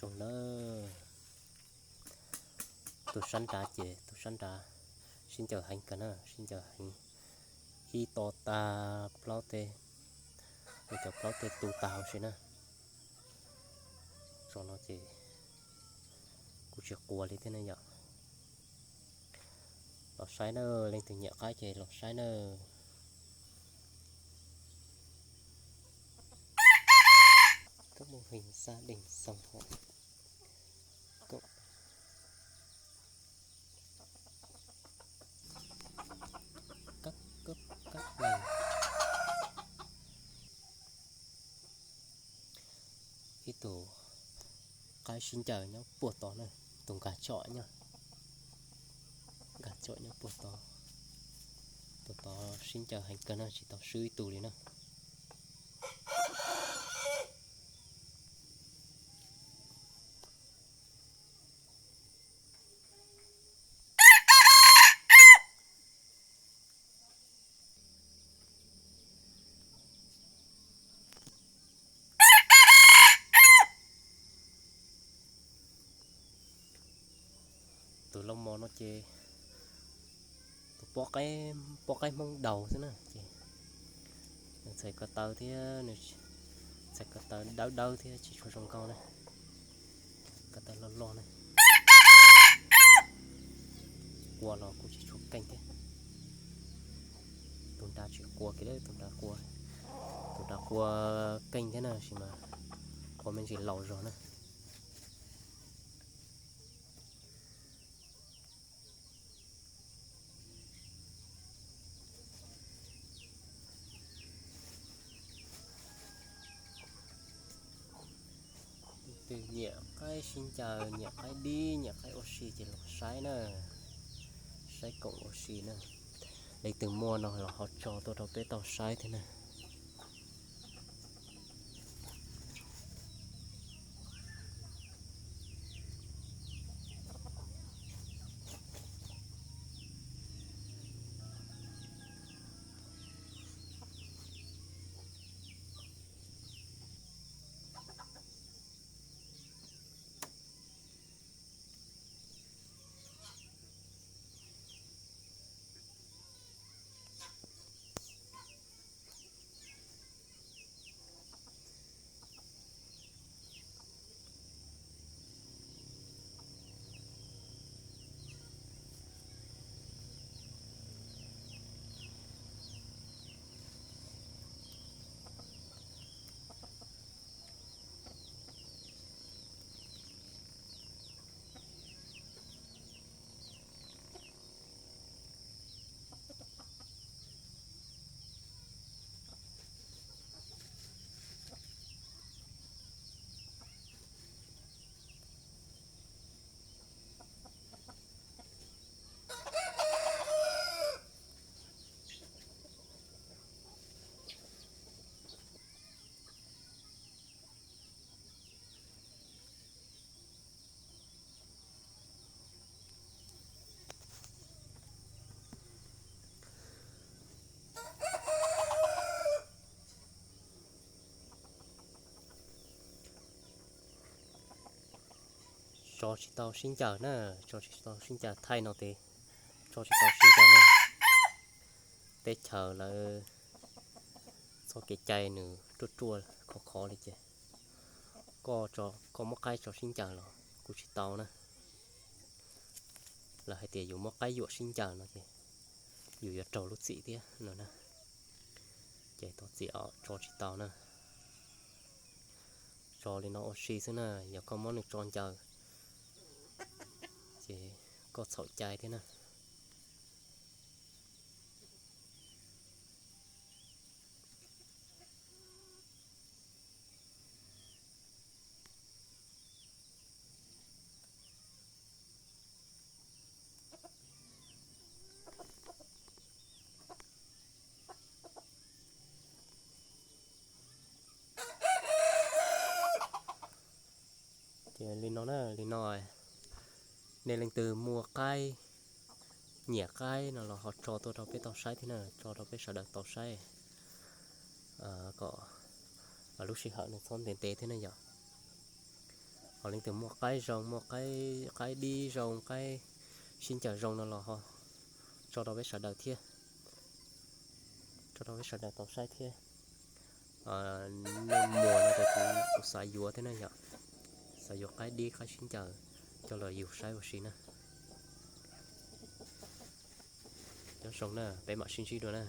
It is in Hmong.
Tus na, tus sab nrad ces tus sab nrad sib ncaws heev kawg na, sib ncaws heev, ib to tag plaub teg, cov plaub teg tu tag huv si na. Tso no ces kuv tsis quas li thiab ne yom. Los saib na, leej twg nyiam qaib ces los saib na. Các mô hình gia đình dòng họ cộng các cấp các ngành. Ib tug qaib sib ncaws nyob puag tod na, tus nkag tsom nyob, nkag tsom nyob puag tod. Tus tod sib ncaws heev kawg na, tsis tau swb ib tug li na. Tus loj mos no ces tus pob qaib Hmoob Daus xwb na ces nws txhais ko taw thiab, nws txhais ko taw dawb dawb thiab tsis tshua zoo nkauj na. Ko taw loj loj na. Quas los kuj tsis tshua keej thiab. Tus nrad tsis quas kiag, tus nrad quas, tus nrad quas keej thiab na, tab sis mas quas me ntsis laus zog na. Tus nyiam qaib sib ncaws, nyiam qaib dib, nyiam qaib ua si ces los saib na, saib koom ua si na. Leej twg muaj no los ho tso tuaj rau peb tau saib thiab na. Tso tsis tau sib ncaws na, tso tsis tau sib ncaws thaij no ces tso tsis tau sib ncaws na. Teb chaws lawv txoj kev cai nws ruaj ruaj khov khov li ces koj, koj muab qaib tso sib ncaws los kuj tsis tau na. Lawv hais tias yus muab qaib yuam sib ncaws no ces yus yuav raug lub txim thiab no na. Ces thov txim os, tso tsis tau na. Tso li no ua si xwb na, yog koj muab nws tso ncaws ces koj txhaum cai thiab na. Ces li no na, li no, nej leej twg muaj qaib, nyiam qaib no los ho tso tuaj rau peb tau saib thiab na, tso rau peb sawv daws tau saib kom lub sij hawm nws txhob ntev ntev thiab na yom. Ho leej twg muaj qaib zoo, muaj qaib dib zoo, qaib sib ncaws zoo no los ho tso rau peb sawv daws thiab, tso rau peb sawv daws tau saib thiab. Nej muag no ces kuv xav yuav thiab na yom, xav yuav qaib dib qaib sib ncaws coj los yug saib ua si na. Nyob zoo na, peb mam sib ntsib dua na.